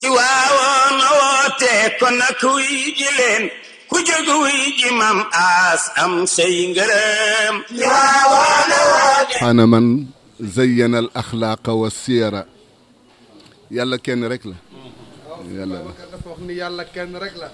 ci waawoon a woote kon nag wuy ji leen ku jóg wuy ji mam aas am say ngërëm ci waawoon a woote ana man zayyana al axlaaqa wa siyara yàlla kenn rek la yàlla dafa wax ni yàlla kenn rek la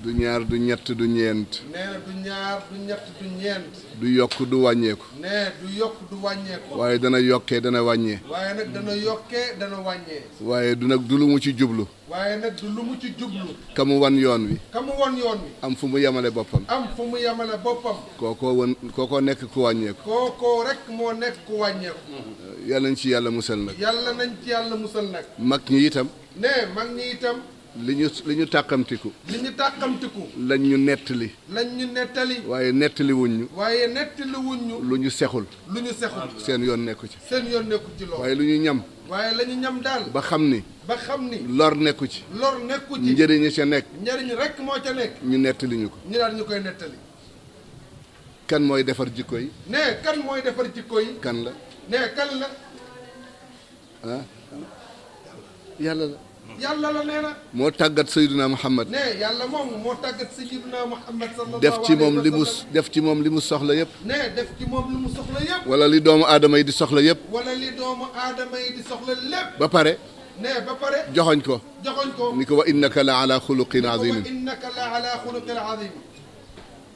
du ñaar du ñett du ñeent nee na du ñaar du ñett du ñeent du yokk du wàññeeku nee du yokk du wàññeeku waaye dana yokkee dana wàññee waaye nag dana yokkee dana wàññee waaye du nag du lu mu ci jublu waaye nag du lu mu ci jublu ka mu wan yoon wi ka mu won yoon wi am fu mu yemale boppam am fu mu yemale boppam kookoo nekk ku wàññeeku kookoo rek moo nekk ku wàññeeku yàlla nañ ci yàlla musal nag yàlla nañ ci yàlla musal nag mag ñi itam nee mag ñi itam li ñu tàkkamtiku li ñu tàkkamtiku lañ ñu nettali lañ ñu nettali waaye nettali wuñ ñu waaye nettali wuñ ñu lu ñu sexul lu ñu sexul seen yoon nekku ci seen yoon nekku ci loolu waaye lu ñu ñam waaye la ñu ñam daal ba xam ni lor nekku ci lor nekku ci njëriñ ca nekk njëriñ rek moo ca nekk ñu nettali ñu ko ñu daal ñu koy nettali kan mooy defar jikko yi nee kan mooy defar jikko yi kan la nee kan la ah yàlla la yàlla la nee na moo tàggat Seydina Muhammad nee yàlla moom moo tàggat Seydina Muhammad sallallahu def ci moom alayhi wa sallam def ci moom li mu soxla yëpp nee def ci moom li mu soxla yëpp wala li doomu aadama yi di soxla yëpp wala li doomu aadama yi di soxla lépp ba pare nee ba pare joxoñ ko ni ko wa innaka la ala xuluqin azimin wa innaka la ala xuluqin azim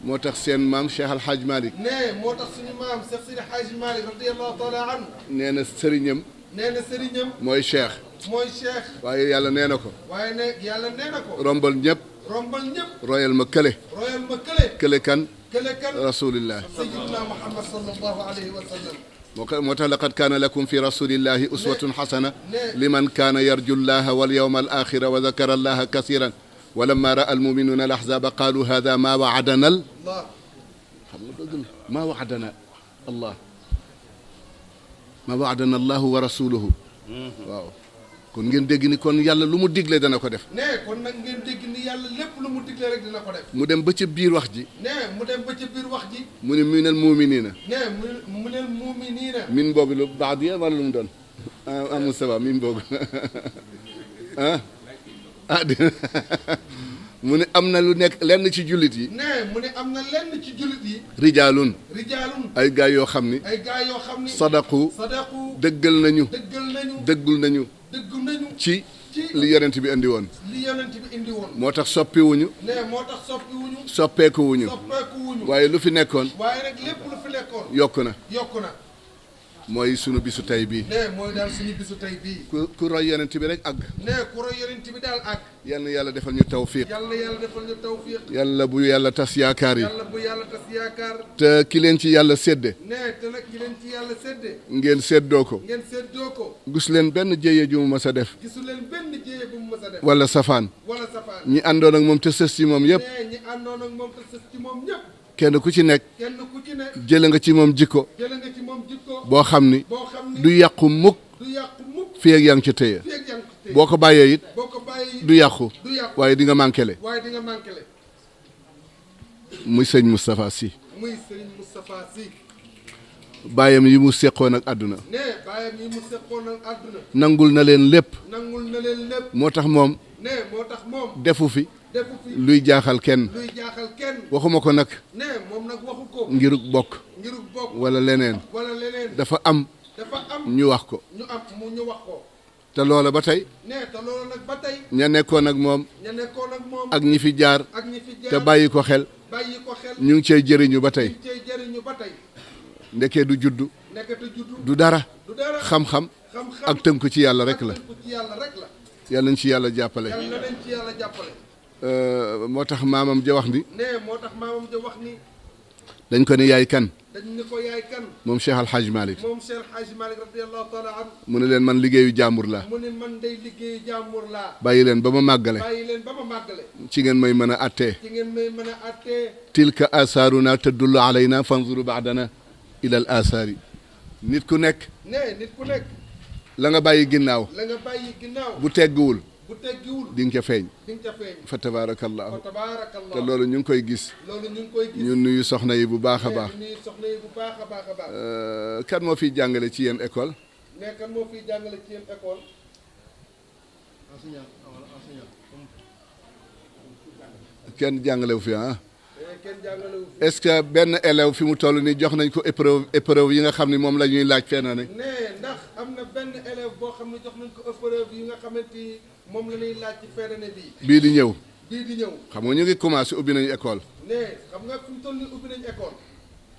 moo tax seen maam Cheikh Al Hadj Malick nee moo tax suñu maam Cheikh Sidi Hadj Malick radiyallahu taala anhu nee na sëriñam nee na sëriñam mooy Cheikh mooy Cheikh waaye yàlla nee na ko waaye ne yàlla nee na ko rombal ñëpp royal ma kële kële kan rasulillah sayyidina Muhammad sallallahu alayhi wa sallam moo tax laqad kaana lakum fi rasulillahi uswatun xasana liman kaana yarju llaha wal yawma al axira wa dakara allaha kasiran wa lamma raa al muminuuna al ahzaba qaalu hada ma waadana al xam nga dëgg la ma waadana allah ma waadana allahu wa rasuluhu waaw kon ngeen dégg ni kon yàlla lu mu digle dana ko def nee kon nag ngeen dégg ni yàlla lépp lu mu digle rek dina ko def mu dem ba ca biir wax ji nee mu dem ba ca biir wax ji mu ne minal muminina nee minal muminina min boobu lu baax di wala lu mu doon amul saba min boobu mu ne am na lu nekk lenn ci jullit yi nee mu ne am na lenn ci jullit yi rijaalun ay gaay yoo xam ni sadaqu dëggal nañu ci li yonent bi indi woon moo tax soppiwuñu soppeekuwuñu waaye lu fi nekkoon yokku na mooy sunu bisu tey bii nee mooy daal suñu bisu tey bii ku roy yonent bi rek àgg nee ku roy yonent bi daal àgg yal na yàlla defal ñu tawfiq yàlla bu yàlla tas yaakaar yi te ki leen ci yàlla sédde nee te nag ki leen ci yàlla sédde ngeen séddoo ko gis leen benn jéye ju mu mës a def gisu leen benn jéye bu mu mës a def wala safaan ñi àndoon ak moom te sës ci moom yëpp nee ñi àndoon ak moom te sës ci moom ñëpp kenn ku ci nekk jële nga ci moom jikko boo xam ni du yàqu mukk fii ak yaa ngi ci téye boo ko bàyyee it du yàqu waaye di nga manquele muy sëñ Moustapha Sy bàyyam yi mu seqoon ak àdduna nangul na leen lépp moo tax moom defu fi luy jaaxal kenn waxuma ko nag ngiruk bokk wala leneen dafa am ñu wax ko te loola ba tey ña nekkoon ak moom ak ñi fi jaar te bàyyi ko xel ñu ngi cay jëriñu ba tey ndekee du juddu du dara xam-xam ak tënku ci yàlla rek la yàlla nañ ci yàlla jàppale moo tax maamam ja wax ni dañ ko ne yaay kan moom Cheikh Al Hadj Malick mu ne leen man liggéeyu jàmbur laa bàyyi leen ba ma màggale ci ngeen may mën a attee tilka asaaruna tadullu alayna fanzuru baadana ila al asaari nit ku nekk la nga bàyyi ginnaaw bu tegguwul di nga ca feeñ fa tabarakallahu te loolu ñu ngi koy gis ñu nuyu soxna yi bu baax a baax kan moo fiy jàngale ci yéen école kenn jàngalewu fi ah. est-ce que benn élève fi mu toll nii jox nañ ko épreuve yi nga xam ni moom la ñuy laaj fenn ne. ndax am na benn élève boo xam ne jox nañ ko épreuve yi nga xamante ni moom la ñuy laaj ci fenn ne bii di ñëw. bii di ñëw. xam nga ñu ngi commencé ubbi nañu école. xam nga fi mu toll nii ubbi nañu école.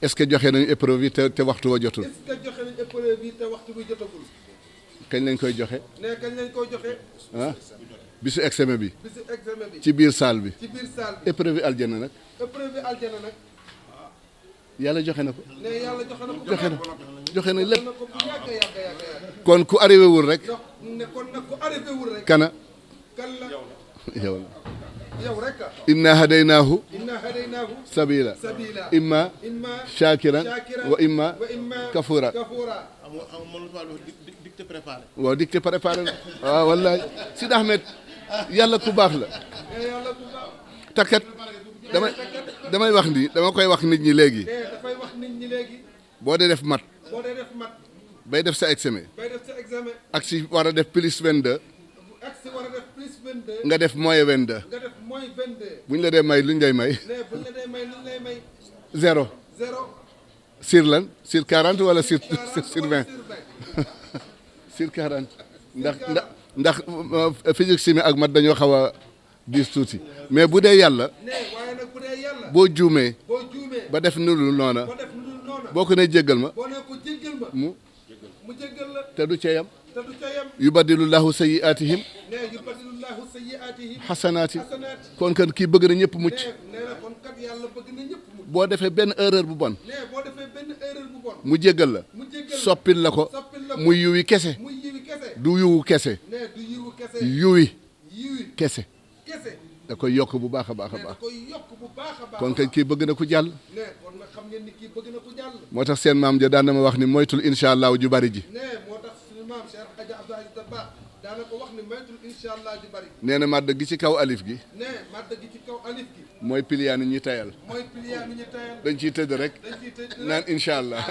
est-ce que joxe nañu épreuve yi te waxtu wa jotul. est-ce que joxe nañu épreuve yi te waxtu bi jotagul. kañ lañ koy joxe. kañ lañ koy joxe. ah bisu examen bi. bisu examen bi. ci biir salle bi. ci biir salle bi. épreuve yi aljana nag. épreuve yi aljana nag. yàlla joxe na ko. yàlla joxe na ko. joxe na lépp. ko bu yàgg yàgg. kon ku arrivé wul rek. kon nag ku arrivé wul rek. kana. kan la. yow la. yow rek. inna hadaynaahu. sabila. imma shakiran wa imma kafura. waaw dicté préparé na. waaw wallaay Sidi Ahmed yàlla ku baax la. takkat damay wax ni dama koy wax nit ñi léegi. dafay wax nit ñi léegi. boo dee def mat. bay def sa examen. ak si war a def plus 22. nga def moins 22. bu ñu la dee may lu ñu lay may. zéro. sur lan sur 40 wala sur 20. sur 40 ndax physique chimie ak mat dañoo xaw a diis tuuti mais bu dee yàlla. boo juumee. ba def nu dul noona. boo ko nee jéggal ma. mu te du ca yam. yubadilullahu sayyi'atihim xasanaati. kon kan kii bëgg na ñëpp mucc. boo defee benn erreur bu bon. mu jéggal la. soppil la ko. mu yuwi kese. du yuwu kese. yuwi kese. da koy yokk bu baax a baax a baax. kon kañ kii bëgg na ku jàll. moo tax seen maam ja daan na ma wax ni moytul incha allah ju bari ji. nee na màdd gi ci kaw alif gi. mooy piliyaan yi ñuy tayal. dañ ciy tëdd rek. naan incha allah.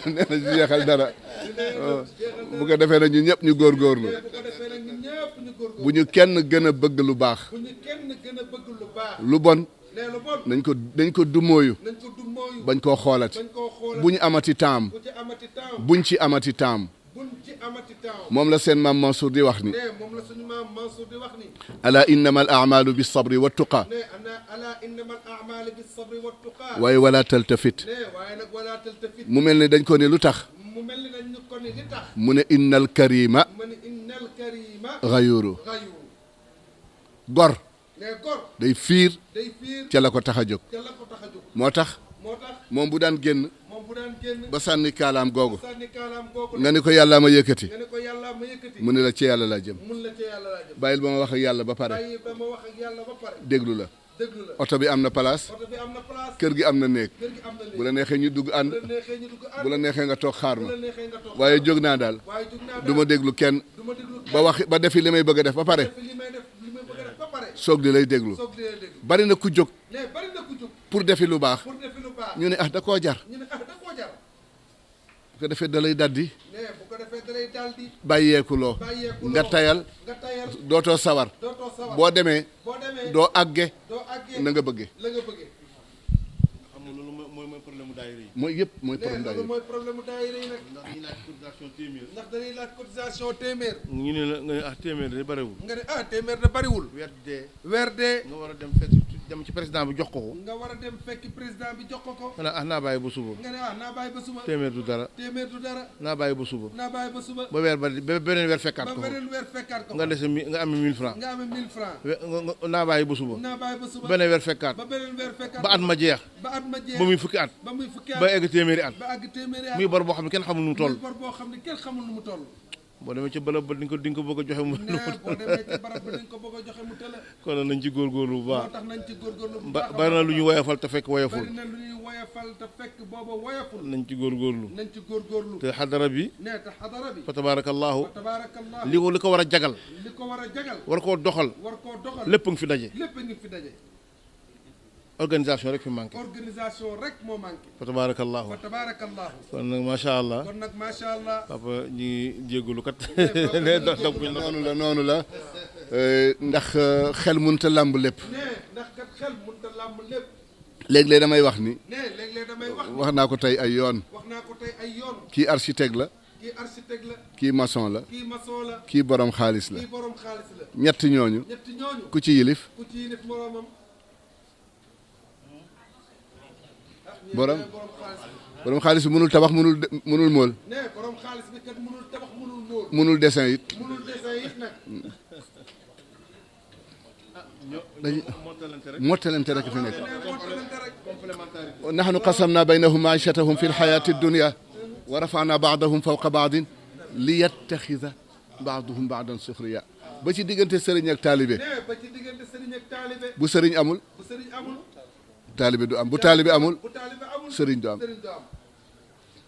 nee na ci jeexal dara. bu ko defee nag ñu ñëpp ñu góorgóorlu. bu ñu kenn gën a bëgg lu baax. lu bon. nañ ko dumóoyu. bañ koo xoolati. bu ñu amati taam. buñ ci amati taam. moom la seen maam Mansour di wax ni. ala innama al a'malu bis sabri wat tuqa. waaye wala taltafit. mu mel ni dañ ko ne lu tax. mu ne innal karima. ghayuru. gor. day fiir. ca la ko tax a jóg. moo tax. moom bu daan génn. ba sànni kaalaam googu. nga ni ko yàllaa ma yëkkati. mu ne la ci yàlla laa jëm. bàyyil ba ma wax ak yàlla ba pare. déglu la. oto bi am na place. kër gi am na néeg. bu la neexee ñu dugg ànd. bu la neexee nga toog xaar ma. waaye jóg naa daal. du ma déglu kenn. ba wax ba defi li may bëgg a def ba pare. soog di lay déglu. bari na ku jóg. pour defi lu baax. ñu ne ah da koo jar. bu ko defee da lay daldi. bàyyeekuloo. nga tayal. dootoo sawar. boo demee. doo àgge. na nga bëgge. mooy yëpp mooy problème daayira yi. ndax dañuy laaj cotisation téeméer. ñu ne la nga ne téeméer de bariwul. nga ne téeméer de bariwul. weer dee. nga war a dem ci président bi jox ko ko. nga war a dem fekki président bi jox ko ko. nga ne naa bàyyi ba suba. nga ne naa bàyyi ba suba. téeméer du dara. naa bàyyi ba suba. ba weer ba beneen weer fekkaat ko. nga dese nga amee 1000 francs. naa bàyyi ba suba. beneen weer fekkaat. ba at ma jeex. ba muy fukki at. ba egg téeméeri at. muy bor boo xam ne kenn xamul nu mu toll. boo demee ca barab ba di nga ko bëgg a joxe mu. kon nañ ci góorgóorlu bu baax. bari na lu ñu woyofal te fekk woyoful. nañ ci góorgóorlu. te xadara bi. fa tabaarakallaahu. li ko war a jagal. war koo doxal. lépp nga fi daje. organisation rek fi manqué. organisation rek moo manqué. fa tabarakallahu. fa tabarakallahu. kon nag macha allah. kon nag macha allah. papa ñi jégalu kat. noonu la ndax xel mënut a làmb lépp. ndax kat xel mënut a làmb lépp. léeg-léeg damay wax ni. léeg-léeg damay wax. wax naa ko tey ay yoon. wax naa ko tey ay yoon. kii architecte la. kii architecte la. kii maçon la. kii maçon la. kii borom xaalis la. kii borom xaalis la. ñett ñooñu. ñetti ñooñu. ku ci yilif. ku ci yilif moromam. borom xaalis bi mënul tabax mënul mool. borom xaalis bi kat mënul tabax mënul mool. mënul dessin it. mënul dessin it nag. dañuy mottalante rek fi nekk. nahnu qasamna baynahum maichatahum fi lxayati dunia wa rafana baadahum fawqa baadin li yattaxida baaduhum baadan suxriya ba ci diggante sëriñ ak taalibe. ba ci diggante sëriñ ak taalibe. bu sëriñ amul. bu sëriñ amul. taalibe du am bu taalibe amul. bu taalibe amul. sëriñ du am.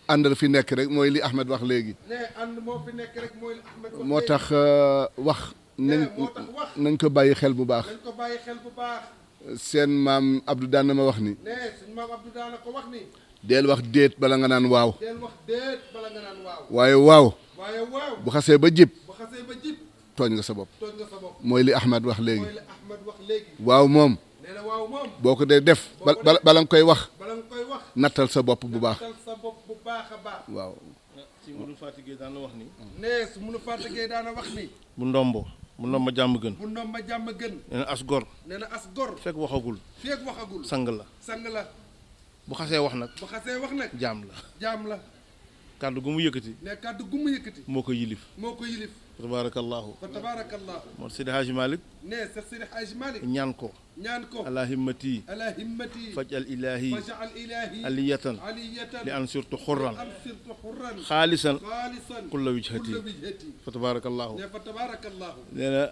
àndal fi nekk rek mooy li Ahmed wax léegi. ànd moo fi nekk rek mooy li Ahmed wax. moo tax wax. nañ ko bàyyi xel bu baax. nañ ko bàyyi xel bu baax. seen maam Abdou daan na ma wax ni. suñ maam Abdou daan na ko wax ni. deel wax déet bala nga naan waaw. deel wax déet bala nga naan waaw. waaye waaw. waaye waaw. bu xasee ba jib. bu xasee ba jib. tooñ nga sa bopp. tooñ nga sa bopp. mooy li Ahmed wax léegi. mooy li Ahmed wax léegi. waaw moom. nee na waaw moom. boo ko dee def. bala nga koy wax. bala nga koy wax. nattal sa bopp bu baax. nattal sa bopp bu baax a baax. waaw. si mënu fatigué daan la wax ni. su mënu fatigué daan la wax ni. bu ndombo jàmm gën. bu ndomba jàmm gën. nee na as gor. nee na as gor. fekk waxagul. sang la. sang la. bu xasee wax nag. bu xasee wax nag. jaam la. jaam la. kàddu gu mu yëkkati. ne kàddu gu mu yëkkati. moo ko yilif. moo ko yilif. tabarakallahu. fa tabarakallahu. moom Seydi Hadji Malick. sa Seydi Hadji Malick. ñaan ko. ala himmati. fajal ilahi. aliyatan. li an surtu xurran. xaalisan. kulla wijhati. fa tabarakallahu. fa tabarakallahu. nee na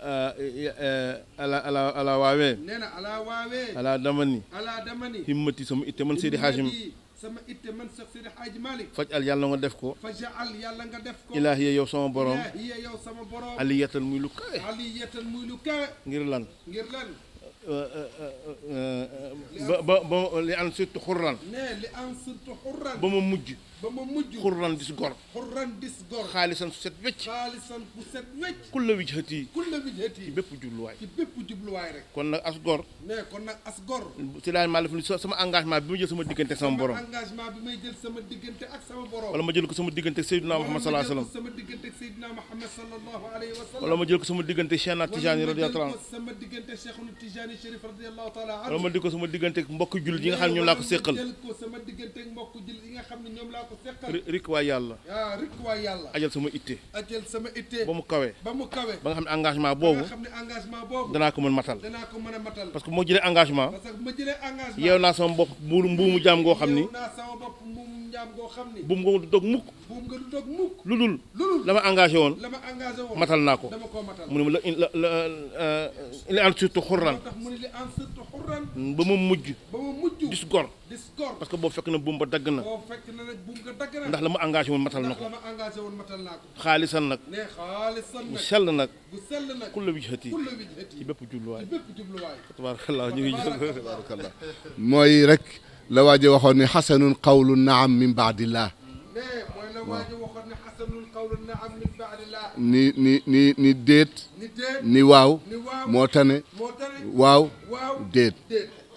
ala waawee. nee na ala waawee. ala damani. himmati sama itte man Seydi Hadji sama itte man sax Seydi Hadji Malick. fajal yàlla nga def ko. fajal yàlla nga def ko. ilaahiya yow sama borom. ilaahiya yow sama borom. aliyatan muy lu kawe. aliyatan muy lu kawe. ngir lan. ngir lan. ba li an surtout xurran. li an surtout xurran. ba ma mujj. xurran dis gor. xaalisan su set wecc. bu set wecc. kulla wijhati. ci bépp jubluwaay rek. kon nag as gor. kon nag as gor. ci laaj maa def sama engagement bi may jël sama diggante ak sama borom. wala ma jël ko sama diggante ak Seydina Muhammad sallallahu alayhi wa sallam. wala ma jël ko sama diggante ak Cheikh Tidiane radiyallahu anhu. wala ma di ko sama diggante ak mbokk jullit yi nga xam ne ñoom laa ko séqal. rik waay yàlla. ajal sama itte. ba mu kawe. ba nga xam ne engagement boobu. danaa ko mën matal. parce que moo jëlee engagement. yeew naa sama bopp mbuumu jaam ngoo xam ni. buum nga du dog mukk. lu dul la ma engagé woon. matal naa ko. mu ne ma li an surtout xurran. ba ma mujj. dis gor. parce que boobu fekk na buum ba dagg na. ndax la ma engagé woon matal na ko. xaalisan nag. bu sell nag. kulla wijhati. ci bépp jubluwaay. tabarakallah ñu ngi jóg. tabarakallah mooy rek la waaje waxoon ne xasanun qawlu naam min baadillah. ni déet. ni waaw. moo tane. waaw déet.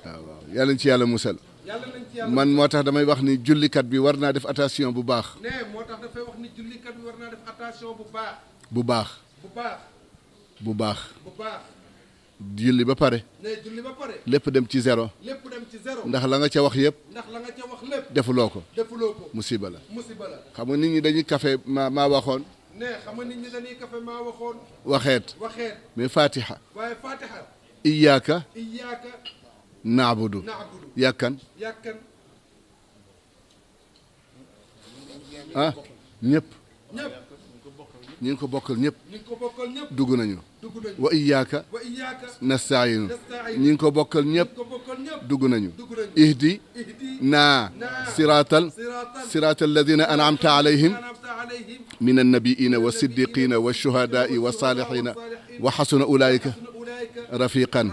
waaw yàlla na ci yàlla musal. man moo tax damay wax ni jullikat bi war naa def attention bu baax. moo tax dafay wax ni jullikat bi war naa def attention bu baax. bu baax. bu baax. julli ba pare. julli ba pare. lépp dem ci zéro. ndax la nga ca wax yëpp. defuloo ko. musiba la. xam nga nit ñi dañuy kafe maa waxoon. xam nga nit ñi dañuy kafe maa waxoon. waxeet. mais Fatiha. waaye Fatiha. iyyaka. naabudu. yàkkan. ñëpp. ñi ngi ko bokkal ñëpp. dugg nañu. wa iyyaka nasta'iin. ñi ngi ko bokkal ñëpp. dugg nañu. ihdi naa siraatal ladina an'amta alayhim min annabiyina wa siddiqina wa shuhadaai wa salihina wa xasuna ulaika rafiqan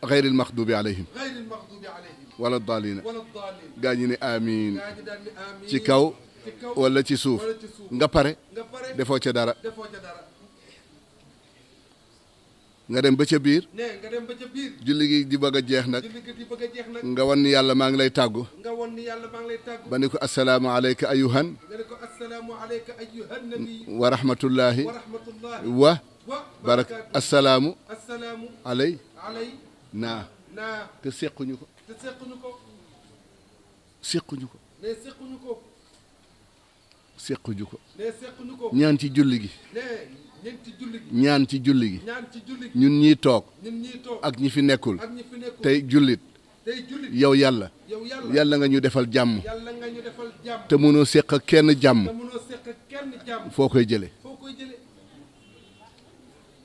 gayril maxdubi alayhim gayril maxdubi alayhim wala daalina wala daalin gaa ñi ne amiin gaa ñi daal ni amiin ci kaw wala ci suuf nga pare defoo ca dara defoo ca dara nga dem ba ca biir nga dem ba ca biir julli gi di bëgg a jeex nag julli gi di bëgg a jeex nag nga wan ni yàlla maa ngi lay tàggu nga wan ni yàlla maa ngi lay tàggu ba ni ko assalaamu alayka ayuhan nga ne ko assalaamu alayka ayyuhan nabi wa rahmatullahi wa rahmatullahi wa wa barakatuh assalaamu assalaamu alay alay naa naa te sequñu ko te sequñu ko sequñu ko ne sequñu ko sequñu ko ne sequñu ko ñaan ci julli gi ne ñeenti julli gi ñaan ci julli gi ñaan ci julli gi ñun ñii toog ñun ñii toog ak ñi fi nekkul ak ñi fi nekkul tey jullit tey jullit yow yàlla yow yàlla nga ñu defal jàmm yàlla nga ñu defal jàmm te mënoo séq ak kenn jàmm te mënoo seq kenn jàmm foo koy jële foo koy jële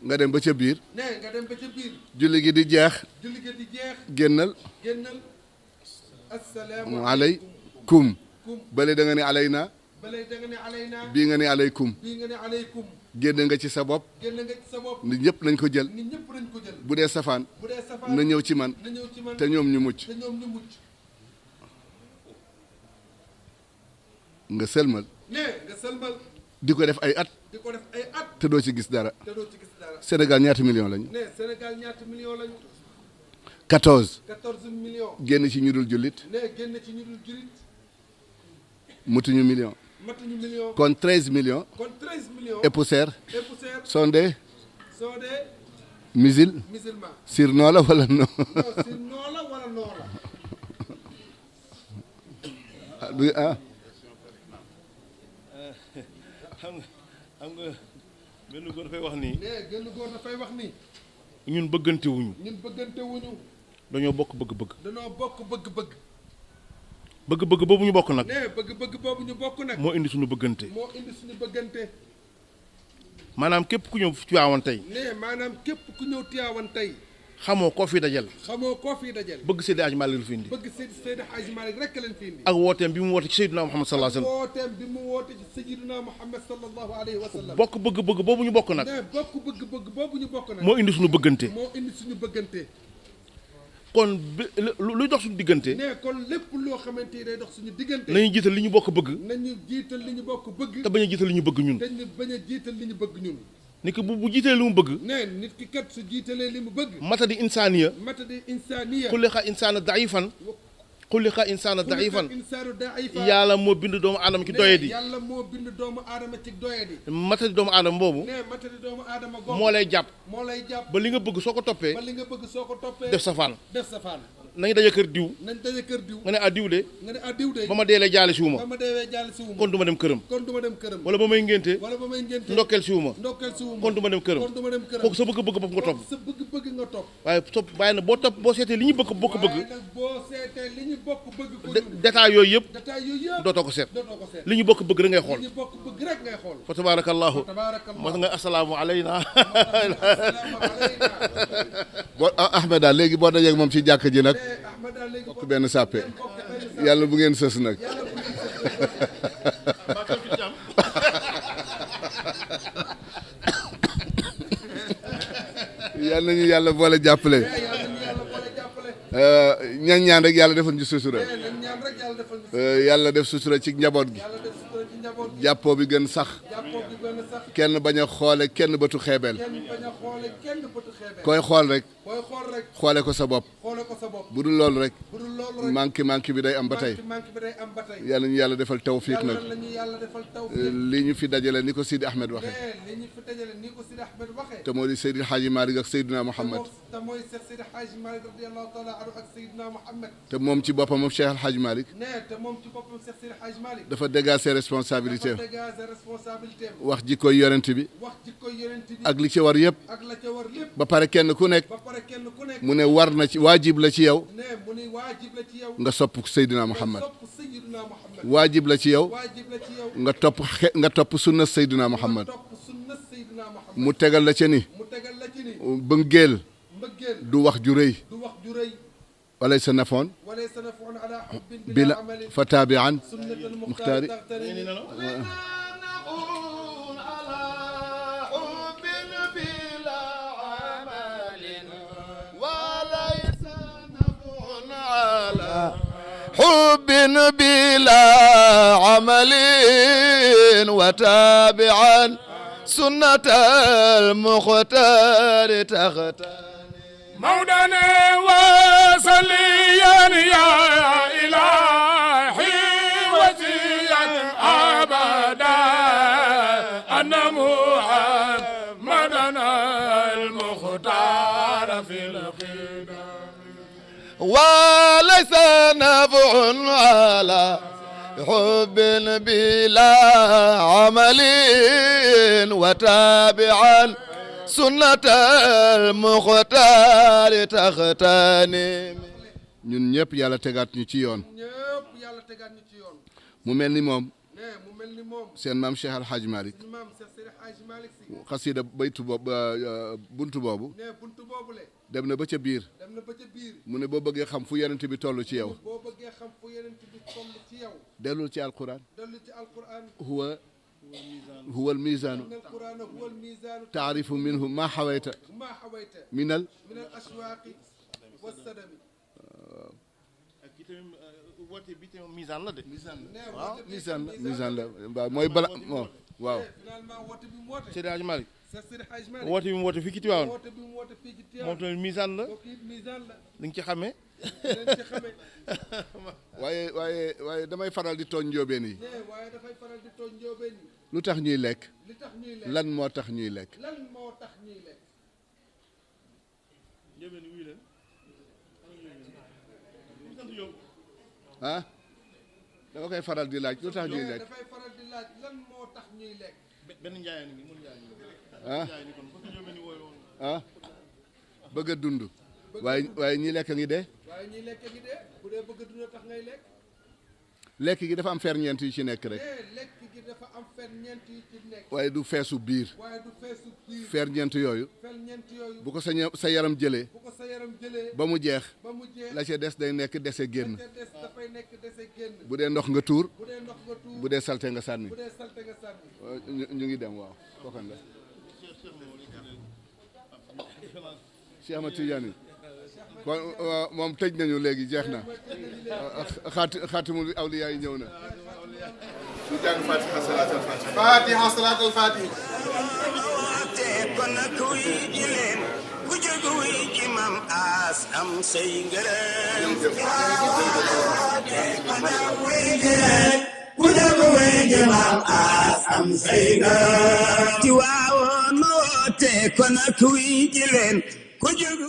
nga dem ba ca biir nga dem ba ca biir julli gi di jeex julli gi di jeex génnal génnal assalaamu alaykum bale da nga ne alayna balay da nga ne alayna bii nga ne alaykum bii nga ne alaykum génne nga ci sa bopp génn nga ci sa bopp nit ñëpp nañ ko jël nit ñëpp nañ ko jël bu dee safaan bu dee safaan na ñëw ci man na ñëw ci man te ñoom ñu mucc te ñoom ñu mucc nga sëlmal nga sëlmal di ko def ay at di ko def ay at te doo ci gis dara te doo ci gis dara Sénégal ñaata million lañu Sénégal ñaata million lañu 14 millions génn ci ñu dul jullit génn ci ñu dul jullit mutuñu million matuñu million kon 13 millions kon 13 millions et poussière et poussière sont des sont des musulmans sur noo la wala non non sur noo la wala noo la ah xam nga benn góor dafay wax nii genn góor dafay wax ni ñun bëggante wuñu ñun bëggante wuñu dañoo bokk bëgg-bëgg dañoo bokk bëgg-bëgg bëgg-bëgg boobu ñu bokk nag bëgg-bëgg boobu ñu bokk nag moo indi suñu bëggante moo indi suñu bëggante maanaam képp ku ñëw Tiwaawan tey maanaam képp ku ñëw Tiwaawan tey xamoo koo fi dajal xamoo koo fi dajal bëgg Seydi Hadji Malick la fi indi bëgg Seydi Hadji Malick rek leen fi indi ak wooteem bi mu woote ci Seydina Muhammad sallallahu alayhi wa sallam wooteem bi mu woote ci Seydina Muhammad sallallahu alayhi wa sallam bokk bëgg-bëgg boobu ñu bokk nag bokk bëgg-bëgg boobu ñu bokk nag moo indi suñu bëggante moo indi suñu bëggante kon luy dox suñu diggante kon lépp loo xamante ni day dox suñu diggante nañu jiital li ñu bokk bëgg nañu jiital li ñu bokk bëgg te bañ a jiital li ñu bëgg ñun te ñu bañ a jiital li ñu bëgg ñun nit ki bu jiitalee li mu bëgg nit ki kat su jiitalee li mu bëgg matadi insaaniya matadi insaaniya xuliqa insaana daifan xuliqa insaana daifan insaanu daifa yàlla moo bind doomu aadama ci doyadi yàlla moo bind doomu aadama ci doyadi matadi doomu aadama boobu matadi doomu aadama googu moo lay jàpp ba li nga bëgg soo ko toppee li nga bëgg soo ko toppee def safaan nañ daje kër diw nga ne diw de ba ma deelee jaale siwu ma kon du ma dem këram wala ba may ngénte ndokkeel siwu ma kon du ma dem këram kooku sa bëgg-bëgg bopp nga topp waaye topp bàyyi na boo seetee li ñu bëgg détail yooyu yëpp dootoo ko seet li ñu bokk bëgg rek ngay xool fa tabarakallahu moo tax nga asalaamu alayna boo Ahmed daal léegi boo dajeeg moom ci jàkk ji nag bokk benn sàppe yàlla bu ngeen sës nag yàlla nañu yàlla boole jàppale ñaan rek yàlla defal ñu sutura yàlla def sutura ci njaboot gi jàppoo bi gën sax kenn bañ a xoole kenn bëtu xeebeel koy xool rek xoole ko sa bopp bu dul loolu rek manqué bi day am ba tey yàlla ñu yàlla defal tawfiq nag li ñu fi dajale ni ko Sidi Ahmed waxee te moo di Seydi Hadji Malick ak Seydina Muhammad te moom ci boppam moom Cheikh El Hadji Malick dafa dégager ses responsabilités wax jikkoy yonent bi ak li ci war yëpp ba pare kenn ku nekk mu ne war na ci waajib la ci yow nga sopp Seydina Muhammad waajib la ci yow nga topp sunna Seydina Muhammad mu tegal la ca ni bëggeel du wax ju rëy walay sa nafoon bila fa taabian muxtaari ولا حب بلا عمل وتابعا سنة المختار تختاني مولانا وصليا يا إلهي وزيا أبدا أن محمدنا المختار في القدم وليس نفع على حب بلا عمل وتابعا سنة المختار تختاني ñun ñëpp yàlla tegaat ñu ci yoon mu mel ni moom seen maam Cheikh Al Hadj Malick xasida baytu boobu buntu boobu dem na ba ca biir mu ne boo bëggee xam fu yonent bi toll ci yow dellul ci alquran huwa almizaanu taarifu minhu ma xawayta minal woote bi tamit misaan la de. waaw misaan la waaw mooy bala waaw. Seydi Hadji Malick woote bi mu woote fii ci Tiwaawan moom tamit misaan la li nga ci xamee. waaye damay faral di tooñ njóobeen yi. lu tax ñuy lekk. lan moo tax ñuy lekk. ah dama koy faral di laaj lu tax ñuy lekk. dafay faral di laaj lan moo tax ñuy lekk. benn njaayeen ngi mun njaayeen ah bëgg a dund. waaye ñi lekk ngi dee. bu dee bëgg a dund tax ngay lekk. lekk gi dafa am ferñeent yu ci nekk rek. lekk gi dafa am ferñeent yu ci nekk. waaye du feesu biir. ferñeent yooyu. bu ko sa yaram jëlee. ba mu jeex. la ca des day nekk dese génn. bu dee ndox nga tuur. bu dee salte nga sànni. ñu ngi dem waaw kookan la. Cheikh Ahmad Tidiane kon moom tëj nañu léegi jeex na xaatimul awliya yi ñëw na. ñu jàng Fatiha salaatul Fatiha. Fatiha salaatul Fatiha. te kon nag wuy ji leen ku jóg wuy ji mam as am say ngërëm. te kon nag wuy ji leen ku jóg wuy ji mam as am say ngërëm. ci waawoon ma woote kon nag wuy ji leen ku jóg